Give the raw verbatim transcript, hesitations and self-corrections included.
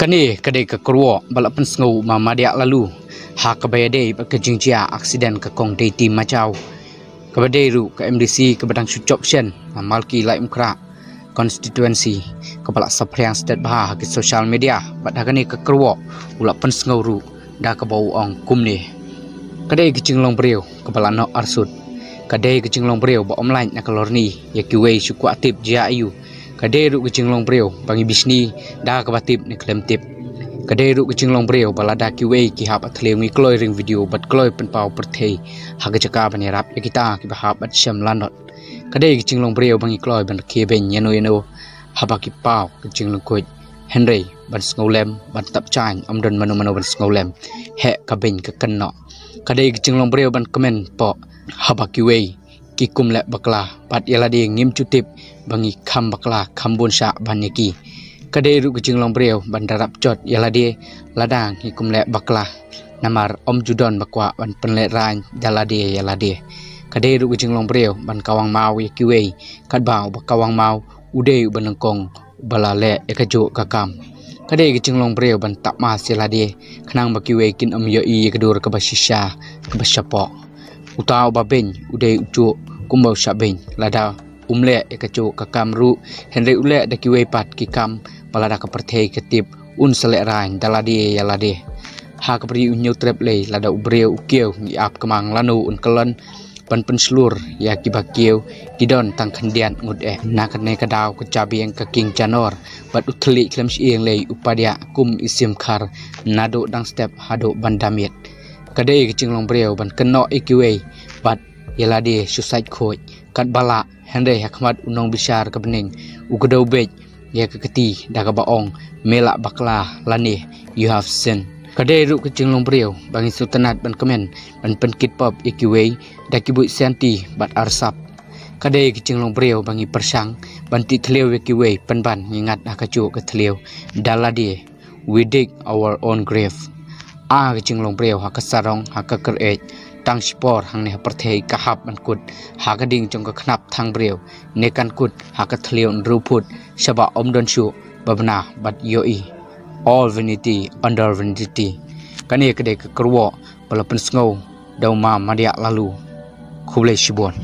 Kane ka dei ka kyrwoh ba la pynsngew u Ma Madiah Laloo ha kaba ïadei bad ka jingjia aksiden ka kong Deiti Majaw, kaba dei ruh ka M D C kaba dang shu jop shen na Malki Laitumkhrah constituency, kaba la saphriang stet bha ha ki social media. Bad ha kane ka kyrwoh u la pynsngew ruh da kaba u ong kumne: Ka dei ka jinglong briew kaba la noh arsut. Ka dei ka jinglong briew ba ym lait na ka lorni ïa kiwei shu kwah tip jia aiu. Ka dei ruh ka jinglong briew ba ngi bishni da kaba tip ne khlem tip. Ka dei ruh ka jinglong briew ba lada kiwei ki hap ha thliew ngi kloi ring video bad kloi pynpaw pyrthei ha ka jaka ban ïarap ïa kita kiba hap bad shem lanot. Ka dei ka jinglong briew ba ngi kloi ban rkhie beiñ ïano ïano haba ki paw ka jinglyngkhuid. Hynrei ban sngewlem, ban tap jaiñ, ym don mano mano ban sngewlem. Heh ka beiñ ka kynnoh. Ka dei ka jinglong briew ban kmen poh haba kiwei ki kum leh bakla bad ïa lade ngim ju tip ba ngi kham bakla kham bun shah ban ïa ki. Ka dei ruh ka jinglong briew ban da rap jot ïa lade lada ngi kum leh bakla, namar ym ju don ba kwah ban pynlehrain da lade ïa lade. Ka dei ruh ka jinglong briew ban kawang maw ïa kiwei katba uba kawang maw u dei uba nyngkong uba la leh ïa kajuh ka kam. Ka dei ka jinglong briew ban tap mas ïa lade khnang ba kiwei kin ym ïohi ïa ka dur kaba shisha kaba shapoh. Uta uba beiñ u dei u juh kumba u shah beiñ, lada um leh ïa kajuh ka kam ruh, hynrei u leh da kiwei pat ki kam ba lada ka pyrthei ka tip un sa lehrain da lade ïa lade. Ha ka bri u Hynñiewtrep lei, lada u briew u kiew ngi ap kmang lano un kyllon ban pynshlur ïa kiba kiew, ki don tang khyndiat ngut eh. Na kane ka daw ka jabieng ka king janor bad u thylliej khlem shyieng lei u padiah kum i sim khar naduh dang step haduh ban da miet. Ka dei ka jinglong briew ban kynnoh ïa kiwei bad ïa lade shu sait khuid katba lah, hynrei ha khmat u nongbishar ka bneng u kdew beit ïa ka kti da kaba ong, me lah bakla lane you have sinned. Ka dei ruh ka jinglong briew ba ngi sngewtynnat ban kmen ban pynkit pop ïa kiwei da ki buit sianti bad arsap. Ka dei ka jinglong briew ba ngi pyrshang ban tih thliew ïa kiwei pynban ngi ngat ha kajuh ka thliew da lade. We dig our own grave. A ka jinglong briew ha ka sarong ha ka kyreit, tang shipor hangne ha pyrthei ka hap ban kut ha ka ding jong ka khnap thang briew, ne kan kut ha ka thliew hynriew phut shaba ym don shuh ba bna bad ïohi. All vanity under vanity. Kane ka dei ka kyrwoh ba la pynsngew da u Ma Madiah Laloo. Khublei shibun.